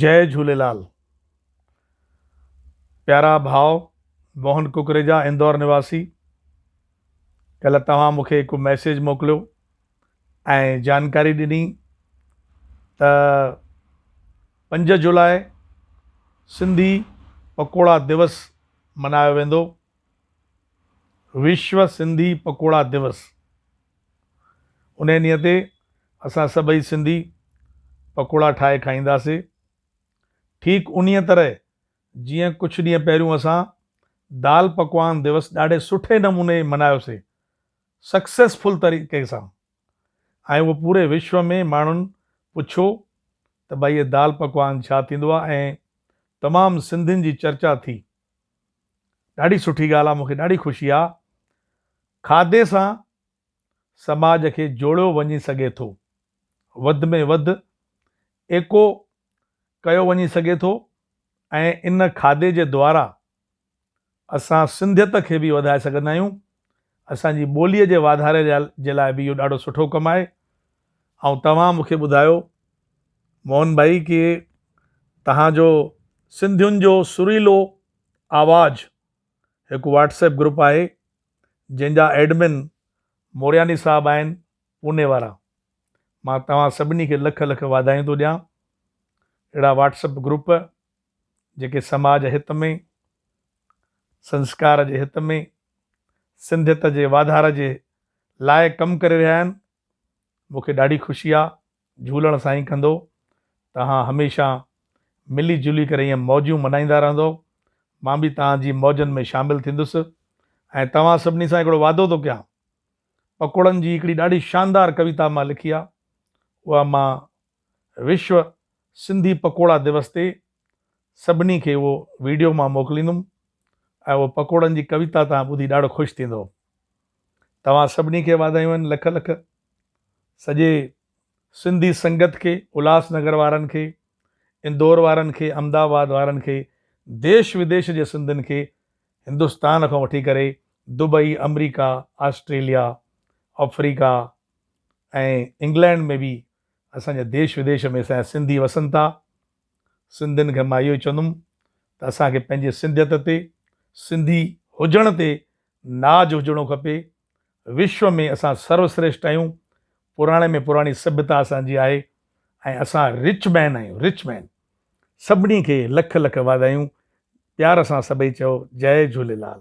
جئي جهوليلال پيارا ڀاء موهن ڪڪريجا اندور نواسي ڪلهه توهان مون کي هڪ ميسيج موڪليو ۽ جانڪاري ڏني ته 5 جولاء سنڌي پڪوڙا دوس منايو ويندو وشو سنڌي پڪوڙا دوس انهيء ڏينهن تي اسان سڀئي سنڌي پڪوڙا ٺاهي کائينداسي. ٺيڪ انهيء طرح جيئن ڪجهه ڏينهن پهريون اسان دال پڪوان دوس ڏاڍي سٺي نموني منايوسي، سڪسيسفل طريقي سان ۽ اهو پوري وشو ۾ ماڻهن پڇيو ته ڀائي هي دال پڪوان ڇا ٿيندو آهي ۽ تمام سنڌين جي چرچا ٿي. ڏاڍي سٺي ڳالهه آهي مون کي ڏاڍي خوشي آهي. کاڌي سان سماج کي جوڙيو وڃي سگهي ٿو، وڌ ۾ وڌ ايڪو ڪيو وڃي سگهي ٿو ۽ ان کاڌي جي دوارا اسان سنڌيت کي به وڌائي سگهندا آهيون. اسان جي ٻوليء جي واڌاري جي لاء به اهو ڏاڍو سٺو ڪم آهي. ۽ توهان مون کي ٻڌايو موهن ڀائي ڪي توهان جو سنڌين جو سريلو آواز هڪ واٽس ايپ گروپ آهي جنهن جا ايڊمن مورياني صاحب آهن پوني وارا مان توهان سڀني کي لک لک واڌايون ٿو ڏيان اهڙا واٽس ايپ گروپ جيڪي سماج هت ۾ سنسڪار جي هت ۾ سنڌيت جي واڌار جي لاء ڪم ڪري رهيا آهن مون کي ڏاڍي خوشي آ جهولڻ سائين ڪندو توهان هميشه ملي جلي ڪري ائين موجون منائيندا رهندو مان به توهان جي موجن ۾ شامل ٿيندس ۽ توهان سڀني سان هڪڙو وعدو ٿو ڪيان پڪوڙن جي هڪڙي ڏاڍي شاندار ڪويتا مان لکي آ اها مان وشو سنڌي پڪوڙا دوس تي سڀني کي اهو ويڊيو مان موڪليندم ۽ اهو پڪوڙن جي ڪويتا توهان ٻڌي ڏاڍو خوش ٿيندو توهان سڀني کي واڌايون آهن لک لک سڄي سنڌي سنگت کي الهاس نگر وارن کي اندور وارن کي احمد آباد وارن کي ديش وديش جي سنڌين کي هندستان کان وٺي ڪري دبئي آمريڪا آسٽريليا آفريڪا ۽ انگلينڊ ۾ به اسان جا ديش وديش ۾ اسان جا سنڌي وسن ٿا سنڌين کي مان اهو ئي چوندم ته اسان کي پنهنجي سنڌيت تي سنڌي هجڻ تي ناز هجڻو کپي. وشو ۾ اسان سرو سريشٽ آهيون. پراڻي ۾ پراڻي سڀيتا اسان جي آهي ۽ اسان رچ مين آهيون رچ مين. سڀني کي لک لک واڌايون. پيار سان سڀئي چئو جئي جهوليلال.